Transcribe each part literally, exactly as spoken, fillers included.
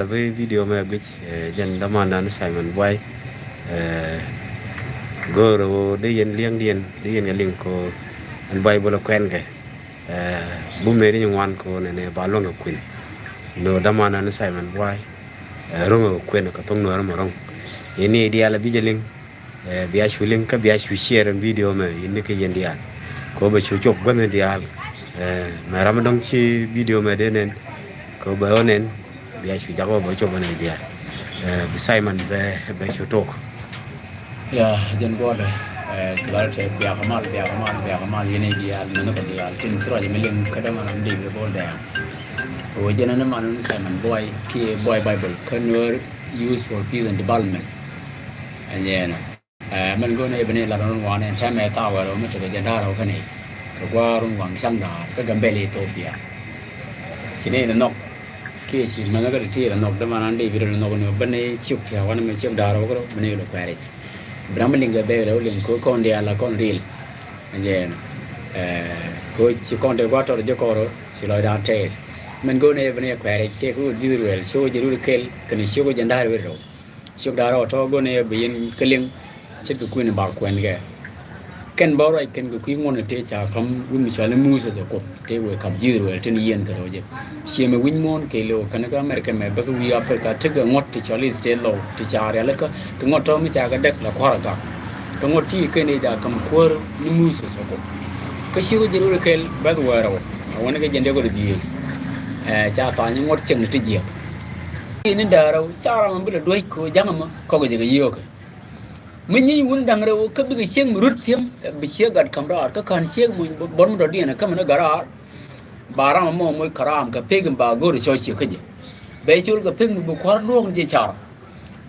Bi video mɛ guic, eh, jɛn dämandan Simon Buay. Eh, go̱o̱r ɣöö dee yɛn li̱eŋdiɛn, dee yɛn kɛ liŋ kɛ ɣöö ɛn Buay bä lɛ kuɛn kɛ. Eh, bum nɛy ti nyin ŋuan kɛ ɣöö nɛnɛ ba luäŋ kɛ kuën. Nɔ dämandan Simon Buay, eh, ro̱ŋ kɛ kuën kɛ thoŋ Nuäär mɔ ro̱ŋ. Yɛn ni diaal a bi jɛ liŋ. Eh, bia cu liŋ kä bia cu share ɛn video mɛ yɛn ni kɛ yɛn diaal. Kɛ ɣöö bɛ cu cop gua̱th ni diaal. Eh, mɛ ram dɔ̱ŋ ci video mɛ dee nɛn. Kɛ ɣöö bɛ ɣöö nɛn bia cu jak ɣöö bɛ cop ɛn diaal. Eh, bi Simon bɛ, bɛ cu tok. Ya, jɛn guɔdɛ. Eh, ci lar tɛ bia kɛ mal, bia kɛ mal, bia kɛ mal yɛn diaal, mɛn kɛ diaal. Tin ci ruac mi liŋ kä dämandan di bi bol dɛɛŋ. Ɣöö jɛn ɛn man Simon Buay, kiɛ Buay Bible, kä Nuer Youth for Peace and Development. Ɛn yɛn. Eh, mɛn go̱o̱r nɛy bi nɛy lat run wanɛ, tɛmɛ thaak wɛl ɣöö mi tekɛ jɛn da̱a̱r ɣöö kä nɛy kɛ gua̱a̱r run waŋ ca̱ŋ da̱a̱r kä Gambɛl Ethiopia. Ci nɛy ni nhɔk kiɛ ci mɛn kä ti ti ni nhɔk, dämandan di bi rɛl ni nhɔk ni bä nɛy ciök tia̱a̱ wanɛ mɛ ciök da̱a̱r ɣöö kä bi nɛy lɛ kuɛɛric. Bi ram mi liŋ kɛ bɛɛk lɛ wä liŋ kɛ kɔn diaal la kɔn ril. Ɛn jɛn, eh, kɛ ci kɔn tëë gua̱a̱r tɔt jɛ kɔr ɣöö ci lɔcdan tɛɛth. Mɛn go̱o̱r nɛy bi nɛy kuɛɛric tëë kɛ ɣöö dhi̱th ruɛl ciök jɛ rut kɛl kɛnɛ ciök jɛn da̱a̱r wet rɛw. Ciök da̱a̱r rɔ tɔ̱ go̱n ɛ bi yɛn kä liŋ ce̱tkɛ kui̱n bak kuɛn kɛ. Kɛn bä ruac kɛn kɛ kui̱ ŋuɔ̱n tëë ca ka̱m wut mi cɔal i̱ Moses ɛ Kuoth tëë wëë ka̱p ji̱ Israel tin yiɛn kɛ rɛw jɛ. Ciɛ mɛ wi̱ny muɔ̱ɔ̱n kɛɛliw kɛn kä America mɛ bä kä wi̱i̱ Africa tekɛ ŋuɔ̱t ti cɔal i̱ state law ti ca rialikä kɛ ŋuɔ̱t tɔ̱ mi ca kɛ däk la kua̱r ɛ gak. Kɛ ŋuɔ̱t ti kɛn i̱ ca ka̱m kuäär ni Moses ɛ Kuoth. Kä ciek ji̱ rot kɛl bäth wäärä wä a wä ni kɛ jɛn dee kɔ di dhieec. Ɛ ca tha̱a̱ny ŋuɔ̱t cieŋni ti jiɛk. Ni da̱rä ca ram bi lɛ duec kɛ ja̱ŋ ɛmɔ kɔk jɛ kɛ yio̱o̱kɛ. Mi nyieny wun da̱ŋ rɛw kä bikɛ ciek mi rut thi̱em, bi ciek gat ka̱m raar kä ka̱n ciek muny bɔr mi dɔ̱diɛn ɛ kämɛ ni gat raar. Ba ram ɛmɔ moc kɛ raam kɛ pek in ba go̱o̱r cɔc ciek kä jɛ. Bɛ col kɛ pek mi bi kua̱r luɔ̱ɔ̱k ni jɛ car.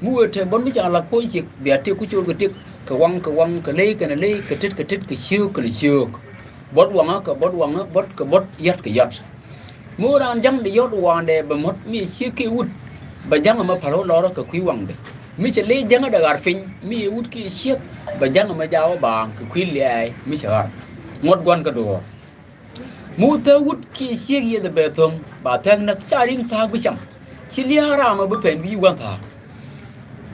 Mi wëë te bɔt mi ca la̱k puɔ̱ny ciek bia tëk ku col kɛ tëk kɛ waŋ kɛ waŋ kɛ ley kɛnɛ ley kɛ tet kɛ tet kɛ ciöök kɛnɛ ciöök. Bɔt waŋä kɛ bɔt waŋä bɔt kɛ bɔt yat kɛ yat. Mi wä raan ja̱ŋdɛ yɔt waŋdɛ bɛ mɔt mi ciek kiɛ wut. Bɛ ja̱ŋ ɛmɛ päl wä lɔrä kɛ kui̱ waŋdɛ. Mi cɛ ley ja̱ŋädɛ ɣar piny mi ɛ wut kiɛ ciek. Bɛ ja̱ŋ ɛmɛ jaak wä baaŋ kɛ kui̱ lia̱a̱y mi cɛ ɣar. Ŋuɔ̱t gua̱n kä duɔ̱ɔ̱r. Mi wä thäk wut kiɛ ciek yieth ɛ bɛ tho̱ŋ ba thäk näk ca ri̱ŋ tha̱a̱k bi cam. Ci lia̱a̱ ram ɛ bi pɛn wi̱i̱ gua̱n tha̱a̱k.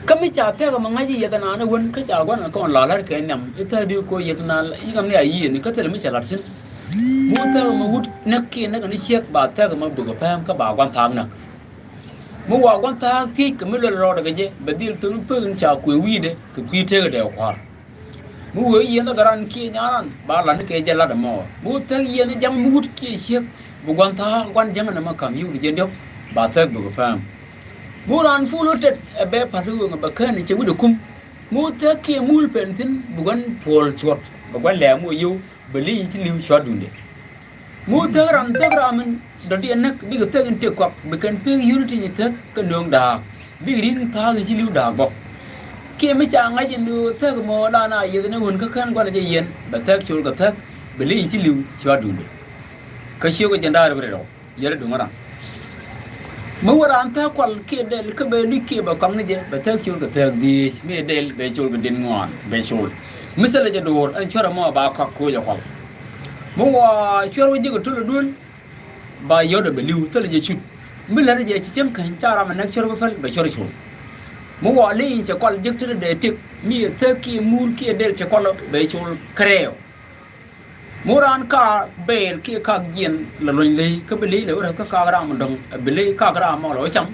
Kä mi ca thɛk ɛmɛ ŋa̱c i̱ yɛth ɛnan ɛ wän kä ca gua̱n ɛ kɔn la la̱r kɛ nhiam i̱ thäk di koc yɛth ɛnan i̱ ŋam ni a yiëë ni kä thilɛ mi cɛ la̱t thi̱n. Mi wä thäk ɛmɛ wut näk kiɛ näk ɛn i̱ ciek ba thäk ɛmɛ bök ɛ pɛm kä ba gua̱n tha̱a̱k näk. Mi wa gua̱n tha̱a̱k thiec kɛ mi luɛl rɔɔdɛ kɛ jɛ bɛ dhil thon pek in ca kuëë wi̱i̱dɛ kɛ kui̱ tëkädɛ ɛ kua̱r. Mi wee yieen ɛ gɛ ran kiɛ nyan ran ba lat ni kɛ jɛ lat ɛmɔ. Mi wä thäk yieen ɛ ja̱ŋ mi wut kiɛ ciek bi gua̱n tha̱a̱k gua̱n ja̱ŋ ɛn ɛmɛ ka̱m yio̱w di jɛ diɔ̱k ba thäk bök ɛ pɛm. Mi wä raan pul wä tet ɛ bɛ pa̱l i̱ wee ŋɛ bɛ kään ɛ cɛ wi̱cdɛ kum. Mi wä thäk kiɛ muul pɛn thi̱n bi gua̱n puɔl cuɔt bɛ gua̱n lɛɛm wä yio̱w bɛ li̱c in ci li̱w cua̱t duundɛ. Mi wä thäk ran thäk ram in dɔ̱diɛn näk bikɛ thäk in tëk kɔak bi kɛn pek unity in thäk kä nööŋ da̱a̱k bikɛ ri̱ŋ tha̱a̱k in ci li̱w da̱a̱k bä. Kiɛ mi ca ŋa̱c in thäk mɔ la na yieth ni wän kä kään gua̱n jɛ yiɛn bɛ thäk col kɛ thäk bɛ li̱c in ci li̱w cua̱t duundɛ. Kä ciök ɛ jɛn da̱a̱r bi rɛl rɔw. Yɛl duŋ ran. Mi wä raan thäk kual kiɛ dɛl kä bɛ luc kiɛ bɛ kɔaŋ ni jɛ bɛ thäk col kɛ thäk dhieec mi dɛl bɛ col kɛ di̱t ŋuan bɛ col. Mi thilɛ jɛ do̱r ɛn cuɛr ɛmɔ ba kɔak koc ɛ kual. Mi wa cuɛr wä ji̱ kɛ tol ɛ duel ba yɔt ɛ bɛ li̱w thilɛ jɛ cut. Mi lät jɛ ci cäŋ käny ca ram ɛ näk cuɛr bä päl bɛ cuɛr col. Mi wa ley in cɛ kual jiäk tetdɛ tëk mi ɛ thäk kiɛ muul kiɛ dɛl cɛ kual bɛ col kärɛw. Mi wä raan kaak bɛɛl kiɛ kaak jiɛn lɛ luɔ̱ny ley kä bi ley lɛ wä räth kä kaak ram mi dɔ̱ŋ bi ley kaak ram mɔ lɛ wä cam.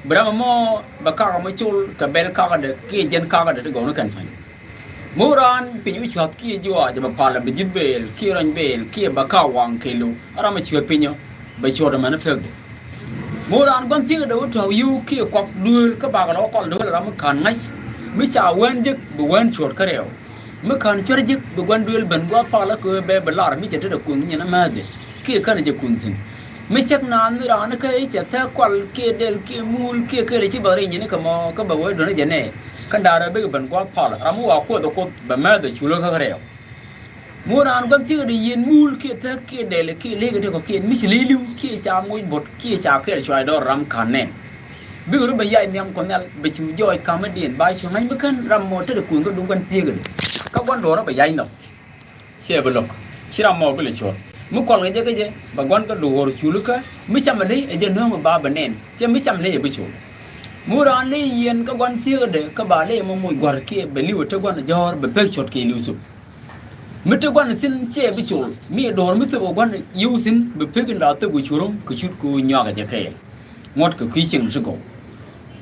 Bi ram ɛmɔ bɛ kaak ɛmɔ col kɛ bɛl kaakdɛ kiɛ jiɛn kaakdɛ ti gɔwni kɛn pa̱ny. Mi wä raan piny wä cua̱th kiɛ juaac bɛ pal bɛ ji̱th bɛɛl kiɛ rɔny bɛɛl kiɛ bɛ kaak waŋ kɛɛliw ram ɛ cuäth pinyɔ bɛ cuɔt ɛmɛn ɛ pekdɛ. Mi wä raan gua̱n thiekdɛ wä tua̱k yio̱w kiɛ kuak duëël kä bakɛ lɔ wä kɔl duëël ram mi ka̱n ŋa̱c mi ca wään jek bi wään cuɔt kä rɛw. Mi ka̱n cuɛr jek bi gua̱n duëël ben gua̱a̱th palä kɛ ɣöö bɛ bi lar mi cɛ tetdɛ kuëŋ nyin amääthdɛ kiɛ känɛ jɛ kuëŋ thi̱n. Mi cäk naan ni raan kä i̱ cɛ thɛk kual kiɛ dɛl kiɛ muul kiɛ kɛl ci bä ri̱c nyin kɛ mɔ kä bɛ wee duɔ̱n jɛ nɛ. Kä da̱rä bikɛ ben gua̱a̱th palä ram mi wa kuoth ɛ kuoth bɛ määthdɛ culä kä rɛw. Mi wä raan gua̱n thiekdɛ yieen muul kiɛ thäk kiɛ dɛl kiɛ lëëkɛ ti kɔ̱kiɛn mi ci li̱li̱w kiɛ ca moc buɔ̱t kiɛ ca kɛɛl cuay dɔɔr ram ka̱n nɛn. Bikɛ rɔ bɛ yac nhiam kɔ nhial bɛ cu jɔɔc ka̱mädiɛn ba cu ŋa̱c mi kän ram mɔ tetdɛ kuëŋ kä duŋ gua̱n thiekdɛ. Kä gua̱n duɔ̱ɔ̱rä bɛ yac nhɔk. Ciɛ bi lo̱k ci ram mɔ bi lɛ cuɔ̱r. Mi kual kɛ jɛ kɛ jɛ, bɛ gua̱n kä duɔ̱ɔ̱r cul kä mi cam ley ɛ jɛ nööŋ ba bɛ nɛn, cɛ mi cam ley ɛ bi cul. Mi wä raan ley yieen kä gua̱n thieekädɛ kä ba ley mɔ moc gua̱r kiɛ bɛ li̱w ɛ te gua̱n jɔ̱ɔ̱r bɛ pek cuɔt kɛ li̱w thop. Mi te gua̱n thi̱n cɛ bi cul, mi ɛ duɔ̱ɔ̱r mi thop ɛ gua̱n yiw thi̱n bɛ pek in la thop kɛ curo̱ŋ kɛ cut kɛ ɣöö nyuak ɛ jɛ kɛɛl. Ŋuɔ̱t kɛ kui̱ cieŋ ti gɔw.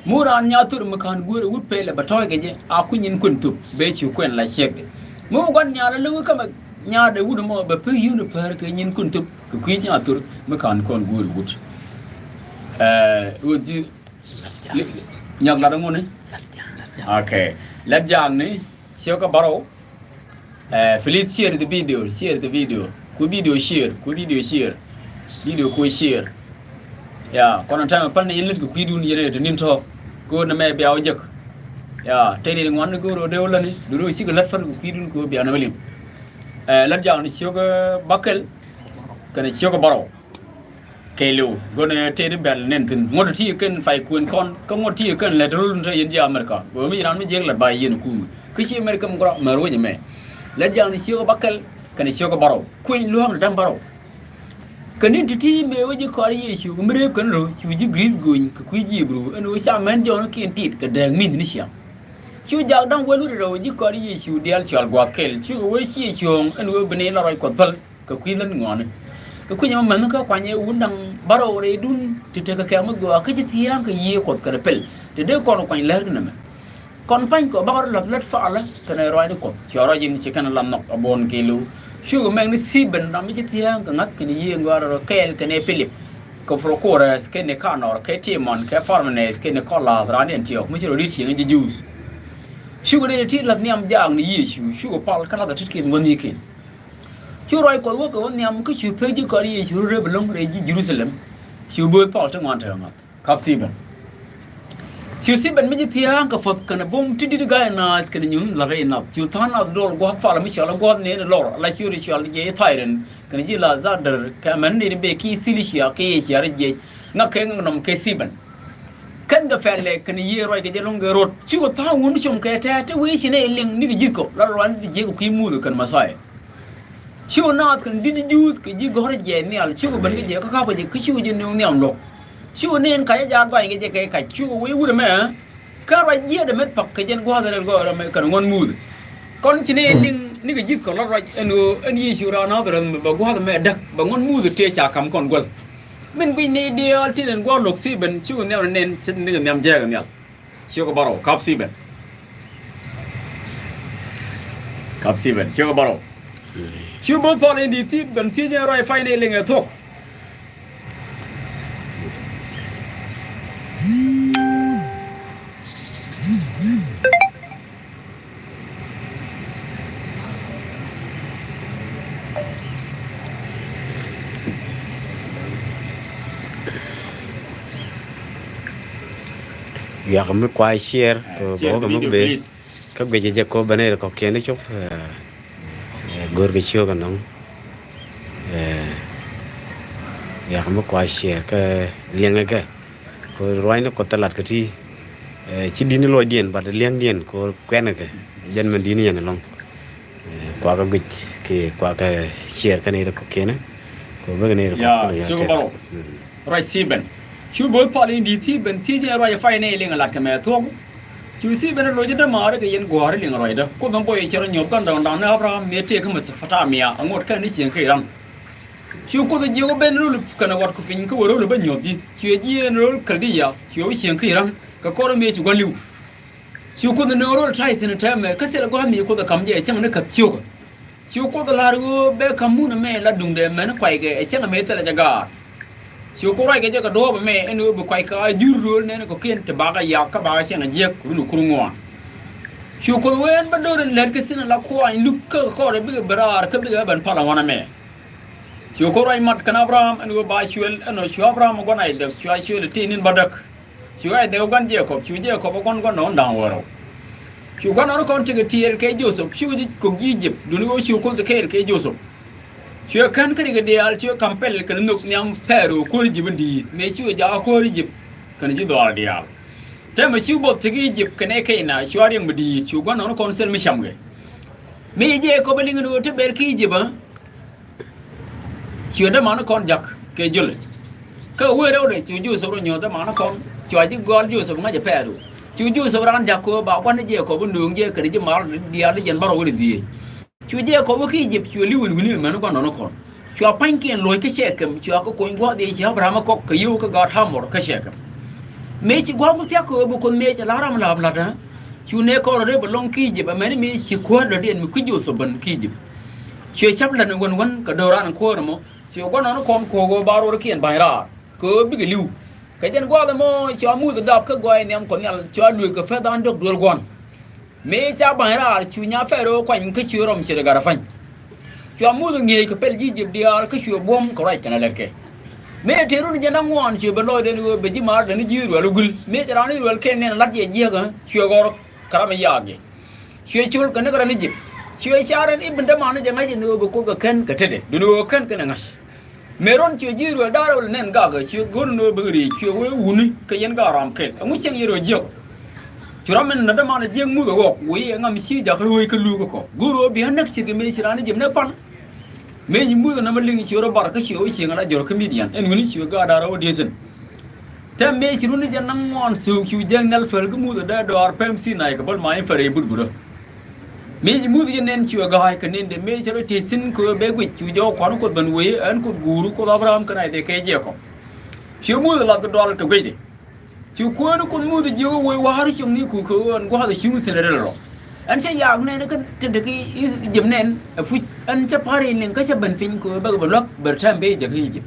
Mi wä raan nyathur mi ka̱n guäär ɛ wut pɛlɛ bɛ tɔ̱ɔ̱c kɛ jɛ a kui̱ nyin kuën thop bɛ ci kuɛn la ciɛkdɛ. Mi wä gua̱n nyaal a lo̱k kä mɛ nyaadɛ wut ɛmɔ bɛ pek yio̱n ɛ päär kɛ nyin kuën thop kɛ kui̱ nyathur mi ka̱n kɔn guäär ɛ wut. Ɛ, wä di, nyak lat ɛŋuni. Ok. Lɛt jaakni. Ciökä bärɔw. Ɛ, please share the video, share the video. Ku video share, ku video share. Video ku share. Ya, kɔn tɛmɛ pal ni yɛn lät kɛ kui̱dun yɛn ɛ dee nin tɔ̱. Ku ni mɛ bia wä jek. Ya, tɛni ŋuan ni go̱o̱r ɔ dee wä läni. Duni wä cikɛ lät pal kɛ kui̱dun ku bia ni wä liŋ. Ɛ, lät jaakni ciökä bäkɛl. Kɛnɛ ciökä bärɔw. Kɛɛliw, gɔnɛ tëëdi bɛl nɛn thi̱n. Ŋuɔ̱t ti kɛn pay kuën kɔn, kä ŋuɔ̱t ti kɛn lät rol ni te yɛn ji̱ America. Bɛ mi ran mi jiɛk lät ba yɛn kumɛ. Kä ci America mi gɔrɔ mɛr wec ɛmɛ. Lät jaakni ciökä bäkɛl, kɛnɛ ciökä bärɔw. Kueny lua̱a̱k ni da̱ŋ bärɔw. Kɛ ni̱n ti̱ti̱ mëë wec ji̱ kɔaar Yecu, mi reep kɛn rɔ, cu ji̱ Gri̱th go̱ny, kɛ kui̱ ji̱ Ibru, ɛn ɣöö ca män jɔɔnikiɛn tit, kɛ dääk mi̱th ni ciaŋ. Cu jaak da̱ŋ wäl wut rɛw ji̱ kɔaar Yecu diaal cɔal gua̱a̱th kɛl, cukɛ wee ciɛ cuɔ̱ɔ̱ŋ, ɛn ɣöö bi ni la ruac Kuɔth päl, kɛ kui̱ lät ŋɔaani. Kɛ kui̱ nyɛ mɛ mäthni kä kuany ɛ wun da̱ŋ bärɔw rɛydun ti tekɛ kɛ̈k mi gɔaa kä ci thia̱a̱ŋ kɛ Yiëë Kuɔth kɛnɛ pɛl. Ti dee kɔn kuany läärkɛ nɛmɛ. Kɔn pa̱ny kɔ bakɔ rɔ la̱th lät palä kɛnɛ ruaacni Kuɔth. Cua ruac in ci kɛn la̱th nhɔk a buɔ̱n kɛɛliw. Cukɛ mɛk ni Thibɛn ram mi ci thia̱a̱ŋ kɛ ŋa̱th kɛnɛ Yiëë ŋɔaar rɔ kɛɛl kɛnɛ Pilip. Kɛ Prokorus kɛnɛ Kanɔr kɛ Timɔn kɛ Parmenɛth kɛnɛ Kɔlath raan ni Antiɔk mi ci rɔ ri̱t cieŋ ji̱ Juudh. Cukɛ dee ti la̱th nhiam jaakni Yecu, cukɛ pal kä la̱th a tetkiɛn wänikiɛn. Cu ruac Kuɔth wä kɛ wä nhiam kä cu pek ji̱ kɔaar Yecu rɔ rep ɛlɔ̱ŋ rɛy ji̱ Jerusalem. Cu bööth Paul ti ŋuan tekɛ ŋa̱th. Kap Thibɛn. Cu Thibɛn mi ji̱ thia̱a̱ŋ kɛ puɔ̱th kɛnɛ buɔ̱m ti di̱t ga̱a̱c naath kɛnɛ nyuuth la̱t rɛy nath. Cu tha̱a̱ŋ nath duɔl gua̱a̱th palä mi cɔal gua̱a̱th nɛɛni Lɔr, ala ciötdɛ cɔal jɛ i̱ Thairin, kɛnɛ ji̱ Alɛkzandɛr, kɛ mɛn nɛɛni bek ki Thilicia kɛ Ecia rɛy jiɛc, ŋak kɛ ŋak nɔm kɛ Thibɛn. Kɛn kɛ pɛlɛ kɛnɛ Yiëë ruac kɛ jɛ lɔ̱ŋ kɛ rot. Cukɛ tha̱a̱ŋ wun com kɛ tɛ̱̈ɛ̱̈ ti wee ci nɛy liŋ nikɛ ji̱thkɔ la ruac ni ji̱ jiɛc kɛ kui̱ Muthɛ kɛnɛ Mɛthia. Cu naath kɛnɛ di̱t Juudh kɛ ji̱ gɔ̱rä jɛ nhial, cukɛ ben kɛ jɛ kä ka̱pkɛ jɛ kä cukɛ jɛ nööŋ nhiam luɔ̱k. Cukɛ nɛn kac a jaak gɔany kɛ jɛ kɛ kac, cukɛ wee wut ɛmɛ. Kä ruac jiɛɛt ɛmɛ pak kɛ jɛn gua̱a̱th rɛl gɔɔr ɛmɛ kɛnɛ ŋuɔ̱t Muthɛ. Kɔn ci nɛy liŋ nikɛ ji̱thkɔ la ruac ɛn ɣöö ɛn Yecu raan Nadharɛth ɛmɛ bɛ gua̱a̱th ɛmɛ däk, bɛ ŋuɔ̱t Muthɛ tëë ca ka̱m kɔn guäl. Min guic nɛy diaal tin ɛn gua̱a̱th luɔ̱k Thibɛn, cukɛ nhiam nɛn ce̱t nikɛ nhiam jääk nhial. Ciökä bärɔw, kap Thibɛn. Kap Thibɛn, ciökä bärɔw. Cu bo̱o̱th Paul in di̱i̱t Thibɛn thiec ɛn ruac pay ni liŋ ɛ thuɔ̱k. Wiak mi kua share, ah, kɛ share bä kɛ mi video, please. Kä guic jɛ kɔ bɛn rɛ kɔkiɛn cop, eh, eh, go̱r kɛ ciök ɛnɔŋ. Eh, wiak mi kua share kɛ liɛŋɛ kɛ. Kɛ ruanyni Kuɔth thil lat kɛ ti, eh, ci di̱t ni lɔcdiɛn, but liɛŋdiɛn kɛ kuɛnɛ kɛ jɛn mɛn di̱t ni yɛn ɛlɔŋ. Eh, kuakɛ guic kɛ kuakɛ share kɛn i̱ rɛ kɔkiɛn. Kɛ bä kɛn i̱ rɛ kɔkiɛn. Ya, ciök bärɔw. Mm. Ruac Thibɛn. Cu bo̱o̱th Paul in di̱i̱t Thibɛn thiec ɛn ruac pay ni liŋ ɛ lat kɛ mɛ thuɔ̱k. Cu Thibɛn ɛ loc ɛ dämaari kɛ yɛn gua̱a̱ri liŋ ruacdä. Kuoth ɛn buɔyɛ cɛ rɔ nyuɔ̱th gua̱n dɔ̱ŋ da̱ŋ ni Abraham mëë tëë kä Mesopotamia, ɛ ŋot kɛn ni cieŋ kä Iran. Cu Kuoth ɛ jiök ɛ ben ro̱l kɛnɛ wat ku piny kä wä ro̱l ɛ bä nyuɔ̱th ji̱. Cuɛ ji̱ ɛn ro̱l Kaldia, cuɛ wä cieŋ kä Iran, kɛ kɔr ɛ mëë ci gua̱n li̱w. Cu Kuoth ɛ nööŋ ro̱l ta̱y thi̱n tɛmɛ, kä thilɛ gua̱a̱th mi Kuoth ɛ ka̱m jɛ ɛ cäŋ ni käth cio̱kä. Cu Kuoth ɛ la̱r ɣöö bɛ ka̱m mun ɛmɛ la duŋdɛ mɛn kuaykɛ ɛ cäŋ ɛmɛ thilɛ jɛ gaar. Cu Kuoth ruackɛ jɛ kɛ duɔ̱ɔ̱p ɛmɛ ɛn ɣöö bi kuaykɛ a jur ro̱l nɛn kɔ̱kiɛn ti bakɛ yak kä bakɛ cieŋ ɛ jiäk run ɛ kur ŋuan. Cu Kuoth wee ɛn bä do̱r ɛn lät kä thi̱n ala kuany luk kä kɔrɛ bikɛ bi raar kä bikɛ ben pal ɛ ɣɔn ɛmɛ. Cu Kuoth ruac mat kɛn Abraham ɛn ɣöö ba cuël ɛn ɣöö cu Abraham ɛ gua̱n Aidhɛk, cua cuël ɛ tëë ni̱n bädäk. Cu Aidhɛk ɛ gua̱n Jekɔb, cu Jekɔb ɛ gua̱n gua̱ndɔɔŋ da̱ŋ wäl rɛw. Cu gua̱ndɔɔŋni kɔn tekɛ tiɛɛl kɛ Jothɛp, cukɛ ji̱ kɔk ji̱ Ijip, duundɛ ɣöö cu Kuoth kɛɛl kɛ Jothɛp. Cuɛ kän kä rikɛ diaal, cuɛ ka̱m pɛl kɛnɛ nhök nhiam Pɛro kuäär Ijip in di̱i̱t, mëë cuɛ jaak kuäär Ijip kɛnɛ ji̱ dhɔaar diaal. Täämɛ cu buɔth tekɛ Ijip kɛnɛ Kɛnaan, cua riɛk mi di̱i̱t, cu gua̱ndɔɔŋni kɔn thil mi camkɛ. Mëë Jekɔb ɛ liŋ ɛn ɣöö te bɛl kä Ijip ɛ, Cuɛ dämanikɔn ja̱k kɛ jölɛ. Kä wee rɛwdɛ cu Joseph rɔ nyuɔ̱th dämanikɔn, cua ji̱ gɔal Joseph ŋa̱c ɛ pɛɛru. Cu Joseph raan ja̱k kɛ ɣöö ba gua̱n ni Jekɔb bi nööŋ jɛ kɛnɛ ji̱ mal diaal ti jɛn bärɔw wä ri dhieec. Cu Jekɔb wä kä Ijip, cuɛ li̱w wi̱ni mɛn gua̱ndɔɔŋnikɔn. Cua pa̱nykiɛn lo̱c kä Cɛkɛm, cua kɛ kony gua̱a̱th i̱ ci Abraham ɛ kɔk kɛ yio̱w kä gaat Hamor kä Cɛkɛm. Mëë ci gua̱a̱th mi thia̱k kɛ ɣöö bi Kuoth mëë cɛ la̱r ram la̱a̱p la̱t ɛ. Cu nɛɛkɔn rɔ rep ɛlɔ̱ŋ kä Ijip, ɛmɛn mëë ci kuäär dɔ̱diɛn mi kui̱ Joseph ben kä Ijip. Cuɛ cap la̱t ni wän wän kɛ do̱ran kuäär ɛmɔ. Cuɛ gua̱ndɔɔŋnikɔn kuɔ̱k ɣöö ba ro̱rkiɛn ba̱ny raar kɛ ɣöö bikɛ li̱w. Kɛ jɛn gua̱a̱th ɛmɔ cua Muthɛ dap kä gɔaaɛ nhiam Kuɔth Nhial, cua lueek kɛ pɛ̈th an dɔ̱k duel gua̱n. Mëë ca ba̱ny raar cu nya Pɛro kuany kä cuɛ rɔm ce̱t ɛ gat ɛ pa̱ny. Cua Muthɛ ŋi̱eec kɛ pɛl ji̱ Ijip diaal kä cuɛ buɔ̱m kɛ ruac kɛnɛ lɛtkɛ. Mëë tëë run jɛn da̱ŋ ŋuan cuɛ ben lɔcdɛ ni ɣöö bɛ ji̱ maardan ni ji̱ Israel ɛ guil. Mëë cɛ raan Israel kɛn nɛn la̱t jɛ jiäkä cuɛ ɣɔr kɛ ram ɛ yaak jɛ. Cuɛ col kɛ ni kɛ raan Ijip. Cuɛ car ɛn i̱ ben däman ni jɛ ŋa̱c ɛn ɣöö bɛ Kuoth kɛ kɛn kɛ tetdɛ duundɛ ɣöö kɛn kɛn ɛ ŋa̱c. Mëë ruɔ̱n cuɛ ji̱ Israel da̱r ɛ wä lɛ nɛn gakä, cuɛ go̱r ni ɣöö bɛ kɛ ri̱i̱c, cuɛ wee wuni kɛ yɛn gaat ram kɛl. Ɛŋu cieŋ yɛn rɔ jiäk? Cu ram min na däman jiäk Muthɛ ɣɔk wee ɛ ŋam ci jakä ruec kä luuk kä kɔ. Go̱r ɣöö bia näk ce̱tkɛ mëë ci raan Ijip näk pan. Mëë ci Muthɛ nɔmɔ liŋ cuɛ rɔ bar kä cuɛ wä cieŋ ala jɔr kä Midian. Ɛn wuni cuɛ gaat da̱r ɛ wä dieth thi̱n. Tɛm mëë ci run ni jɛn da̱ŋ ŋuan thöök cu Jiäk Nhial päl kä Muthɛ dee dɔaar pɛm Sinai kɛ bäl ma̱a̱c in Pɛro i̱ but butä. Mëë ci Muthɛ jɛ nɛn cuɛ ga̱a̱c kɛ nendɛ mëë cɛ rɔ tëë thi̱n kɛ ɣöö bɛ guic cu jɔw kua̱r ni Kuoth ben wee ɛn Kuoth guuri Kuoth Abraham kɛnɛ Isaac kɛ Jekɔb. Cuɛ Muthɛ lath kɛ dual kɛ guicdɛ. Cu kuäär ni Kuoth Muthɛ jiök i̱ wee wa̱a̱ri cuŋni ku kɛ ɣöö ɛn gua̱a̱th ɛ cuŋ thi̱n rɛl rɔ. Ɛn cä yaak nɛn kä tetdɛ kä Ijip nɛn ɛ puc ɛn cä pa̱r in liŋ kä cä ben piny kɛ ɣöö bäkɛ bɛ luäk bɛ tɛm ben jɛ kä Ijip.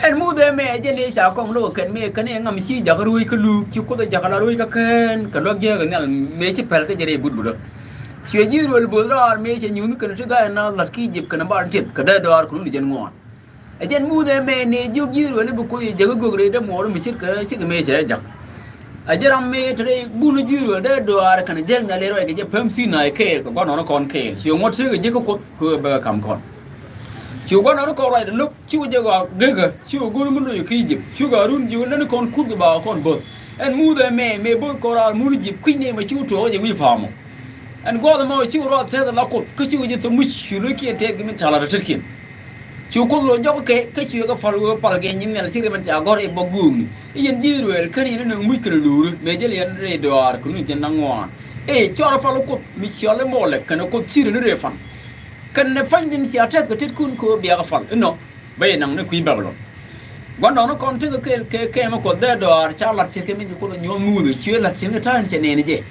Ɛn Muthɛ ɛmɛ ɛ jɛn ëë ca kɔŋ lo̱k ɛ kɛn mëë kɛn ɛ ŋam ci jakä ruec kä luuk ci Kuoth ɛ jakä la ruec kä kään kɛ luäk jiääk ɛ nhial mëë ci pɛl kä jɛ rɛy but butä. Cuɛ ji̱ Israel bo̱o̱th raar mëë cɛ nyuuth kɛn ti ga̱a̱c ɛn naath la̱t kä Ijip kɛn ɛ bar tiɛth kɛ dee dɔaar kɛ run jɛn ŋuan. Ɛ jɛn Muthɛ ɛmɛ nëë jiök ji̱ Israel i̱ bi Kuoth yɛ jäk i̱ gök rɛy dämuɔɔr mi ce̱tkɛ ce̱tkɛ mëë cɛ jɛ ja̱k. Ɛ jɛn ram mëë te rɛy bun ji̱ Israel dee dɔaar kɛnɛ jɛk nhial rɛy ruac kɛ jɛ päm Sinai kɛɛl kɛ gua̱ndɔɔŋnikɔn kɛɛl. Cuɛ ŋuɔ̱t tekɛ jiäk kä Kuoth kɛ ɣöö bɛ kɛ ka̱m kɔn. Cu gua̱ndɔɔŋnikɔn ruacdɛ lo̱k, cukɛ jɛ ɣɔaa gekä, cukɛ go̱r mi loc kɛ Ijip, cukɛ Harun jiök i̱ lätnikɔn kuth kɛ ba kɔn bo̱th. Ɛn Muthɛ ɛmɛ mëë bo̱th kɔn raar mun Ijip kui̱c nɛy mɛ cukɛ tuɔɔk jɛ wi̱i̱ pa̱a̱mɔ. Ɛn gua̱a̱th ɛmɔ cukɛ ruath tɛth ala Kuoth kä cukɛ jɛ thop muc cu lo̱ckiɛn tɛth kɛ min ca la̱t ɛ tetkiɛn. Cu Kuoth lo̱c jɔk kɛ kä cuɛ kɛ pal ɣöö palkɛ nyin nhial ci ri min ca gɔ̱r i̱ bä guukni. I̱ yɛn ji̱ Israel kän yɛn inɔ muc kɛnɛ luuri mëë jäl yɛn rɛy dɔaar kɛ nuth jɛn da̱ŋ ŋuan. Ëë cuarɛ pal Kuoth mi cɔal i̱ Molɛk kɛnɛ Kuoth ci ri ni rɛy pan. Kɛnɛ pa̱nydiɛn cia tɛth kɛ tetkun kɛ ɣöö bia kɛ pal inɔ bä yɛ naŋ ni kui̱ Babilɔn. Gua̱ndɔɔŋnikɔn tekɛ kɛɛl kɛ kɛɛmɛ Kuɔth dee dɔaar ca la̱t ce̱tkɛ min ci Kuoth ɛ nyuɔ̱th Muthɛ cuɛ la̱t ce̱tkɛ ta̱a̱ in cɛ nɛɛni jɛ.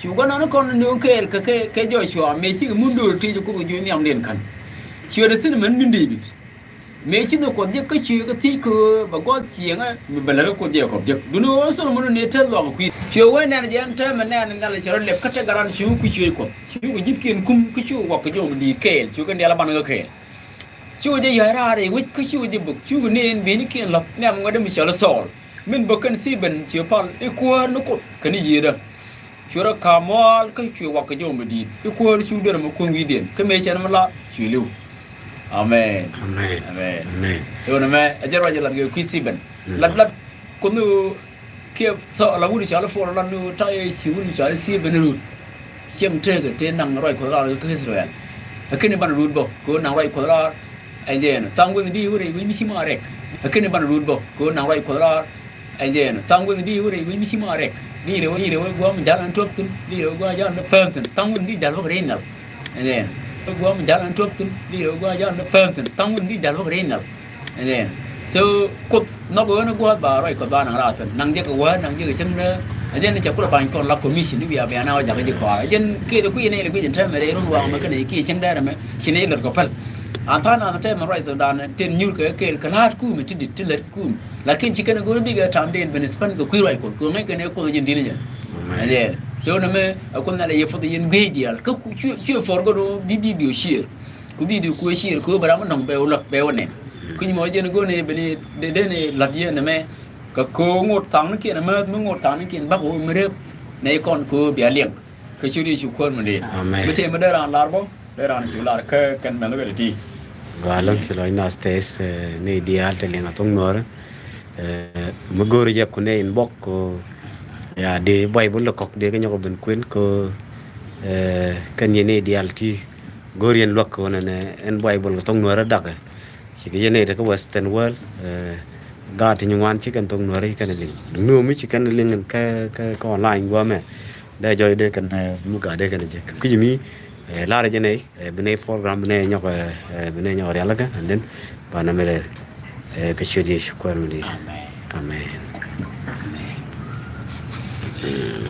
Cu gua̱ndɔɔŋnikɔn nööŋ kɛɛl kɛ kɛ kɛ Jɔcua mëë cikɛ mun do̱r tëë ci Kuoth ɛ juɔc nhiamdiɛn kän. Cuɛ dee thi̱n män ni̱n Dee-bid. Mëë ci nhök Kuɔth jek kä cuɛ kɛ thiec kɛ ɣöö bɛ gua̱a̱th cieŋä mi bɛ lät kä Kuoth Jekɔb jek. Duundɛ ɣöö Thɔlomon ni tɛth luaak ɛ kui̱. Cuɛ wee nɛn jɛ ɛn täämɛ nɛn nhial cɛ rɔ lɛp kä te garan cu kui̱ cuec Kuɔth. Cukɛ ji̱thkiɛn kum kä cukɛ wak kɛ jɔw mi di̱i̱t kɛɛl, cukɛ diaal a banɛ kɛ kɛɛl. Cukɛ jɛ ya̱c raar i̱ wec kä cukɛ jɛ bök, cukɛ neen bi̱i̱nikiɛn la̱th nhiam ŋuɛ̈tdä mi cɔal i̱ Thɔɔl. Min bök kɛn Thibɛn cuɛ pal i̱ Kuäär ni Kuoth kɛnɛ Yiëëdä. Cuɛ rɔ ka̱m muaal kä cuɛ wak kɛ jɔw mi di̱i̱t i̱ Kuäär cu duer ɛmɛ kuäŋ wi̱i̱diɛn kä mëë cɛ ɛn mi la cuɛ li̱w. Amen. Amen. Amen. Amen. Ɛ ɣöö nɛmɛ ɛ jɛn ruac ɛ lat kɛ kui̱ Thibɛn. Mm. Lat lat Kuoth ni ɣöö kiɛ Thɔɔl la wut cɔal i̱ Pɔl lat ni ɣöö ta̱yɛ ci wut cɔal i̱ Thibɛn rut. Cieŋ tekɛ tëë naŋ ruac Kuɔth raar kä Ithɛrɛl. Ɛ kɛn i̱ banɛ rut bä kɛ ɣöö naŋ ruac Kuɔth raar. Ɛ jɛn tha̱a̱ŋ weth di wä rɛy wi̱c mi ci ma rɛk. Ɛ kɛn i̱ banɛ rut bä kɛ ɣöö naŋ ruac Kuɔth raar. Ɛ jɛn tha̱a̱ŋ weth di wä rɛy wi̱c mi ci ma rɛk. Di rɛw di rɛw gua̱a̱m ja̱l ɛn tuɔ̱p thi̱n, di rɛw gua̱a̱m ja̱l ɛn päm thi̱n, tha̱a̱ŋ weth di ja̱l bä kɛ rɛy nhial. Ɛ jɛn gua̱a̱m ja̱l ɛn tuɔ̱p thi̱n, di rɛw gua̱a̱m ja̱l ɛn päm thi̱n, tha̱a̱ŋ weth di ja̱l bä kɛ rɛy nhial. Ɛ jɛn so Kuoth nhɔk ɣän ɛ gua̱a̱th ba ruac Kuɔth ba naŋ raar thi̱n, naŋ jɛ kɛ wäär, naŋ jɛ kɛ cäŋdä. Ɛ jɛn cɛ kulɛ ba̱ny kɔn la commission i̱ bia bia na wä jakä ji̱ kɔaar. Ɛ jɛn kiɛ dee kui̱ nɛy lɛ guic ɛn täämɛ rɛy run waŋ mɛ kɛnɛ kiɛ cäŋdä ɛmɛ ci nɛy lät kɔ päl. An tha̱a̱ŋ nath täämɛ ruac Sudan tin nyuur kɛ kɛɛl kɛ la̱a̱t kuum ti dit ti lät kuum. Lakin ci kɛn go̱r bikɛ ta̱a̱m den ben spend kɛ kui̱ ruac Kuɔth kɛ ŋäc kɛn ɛ Kuoth ji̱n di̱t ni jɛ. Amen. Ɛ jɛn so nɛmɛ ɛ Kuoth Nhial ɛ yɛ puɔth ɛ yɛn guic diaal kä cu cu forgot ɣöö bi video share. Ku video ku share kɛ ɣöö bɛ ram mi nɔŋ bɛ wä luäk bɛ wä nɛn. Kui̱ny mɔ jɛn go̱r ni ben dee ni la̱t yɛn nɛmɛ. Kɛ ko̱o̱k ŋot thaŋnikiɛn amäth mi ŋot thaŋnikiɛn bak wä mi rep. Nɛy kɔn kɛ ɣöö bia liɛŋ. Kɛ ciöt Yecu Kuäär mi dee. Amen. Mi tëë mi dee raan lar bä dee raan ci lar kä kɛn mɛnh wɛl ti. Gɔaa lɔ̱ŋ ci lɔc nath tɛth, eh, ni diaal te liŋ a thoŋ nuɔ̱ɔ̱rä. Eh, mi go̱o̱ri jɛ ku nɛ inbox ko, ya, dee Baibol lɛ kɔk dee kɛ nyɔk ben kuën ko, eh, kɛn yɛn ni diaal ti go̱o̱ri yɛn luäk ko nɛ nɛ ɛn Baibol kɛ thoŋ nuɔ̱ɔ̱rä dakɛ. Ci kɛ yɛn nɛy te kä Western world, eh, gaat ti nyin ŋuan ci kɛn thok Nuäri ci kɛn liŋ. Mi wä mi ci kɛn liŋ kɛ, kɛ, kɛ online guamɛ. Dee jɔy dee kɛn, eh, mi gaat dee kɛn jɛ. Kui̱c mi, eh, lar jɛ nɛy, eh, bi nɛy program, bi nɛy nyɔk, eh, eh, bi nɛy nyɔk rial kɛ, and then, ba na mi rɛl. Eh, kɛ ciöt Yecu Kuäär mi di̱i̱t. Amen. Amen. Amen.